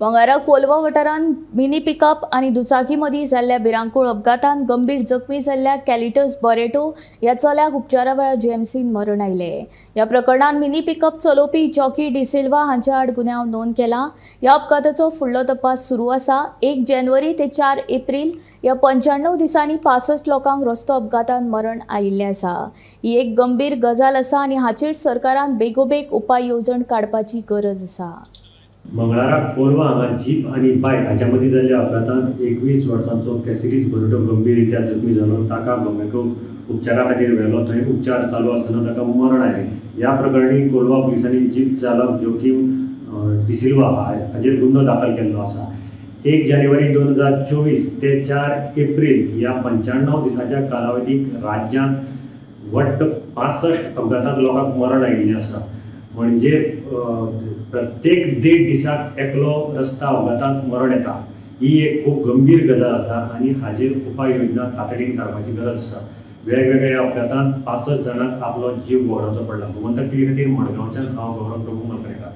मंगळारा कोलवा वाठारांत mini pickup आनी दुचाकी मदीं जाल्ल्या भिरांकूळ अपघातांत गंभीर जखमी जाल्ल्या कॅलिटस बरेटो ह्या चल्याक उपचारा वेळार जीएमसीन मरण आयलें. ह्या प्रकरणांत मिनी पिकअप चलोवपी जॉकी डिसिल्वा हांच्या आड गुन्यांव नोंद केला. ह्या अपघाताचो फुडलो तपास सुरू आसा. 1 जानेवारी ते 4 एप्रील ह्या 95 दिसांनी 65 लोकांक रस्तो अपघातांत मरण आयिल्लें आसा. ही एक गंभीर गजाल आसा आनी हाचेर सरकारान बेगोबेग उपाय येवजण काडपाची गरज आसा. मंगळाराक कोलवा हांगा जीप आनी बायक हाच्या मदीं जाल्ल्या अपघातांत 21 वर्सांचो कॅसिडीस बरेटो गंभीर रित्या जखमी जालो. ताका गोमॅको उपचारा खातीर व्हेलो, थंय उपचार चालू आसतना ताका मरण आयलें. ह्या प्रकरणी कोलवा पुलिसांनी जीप चालक जोकीम डिसिल्वा हाचेर गुन्यांव दाखल केल्लो आसा. 1 जानेवारी 2024 ते 4 एप्रील ह्या 95 दिसाच्या कालावधीक राज्यांत वट्ट 65 अपघातांत लोकांक मरण आयिल्लें आसा. म्हणजे प्रत्येक 1.5 दिसाक एकलो रस्ता अपघातांत मरण येता. ही एक खूब गंभीर गजाल आसा आनी हाजेर उपाय योजना तातडीन काडपाची गरज आसा. वेगवेगळ्या अपघातांत 65 जाणांक आपलो जीव वगडावचो पडला. गोमंतक टीव्ही खातीर मडगांवच्यान हांव गौरव प्रभू मलकणेकार.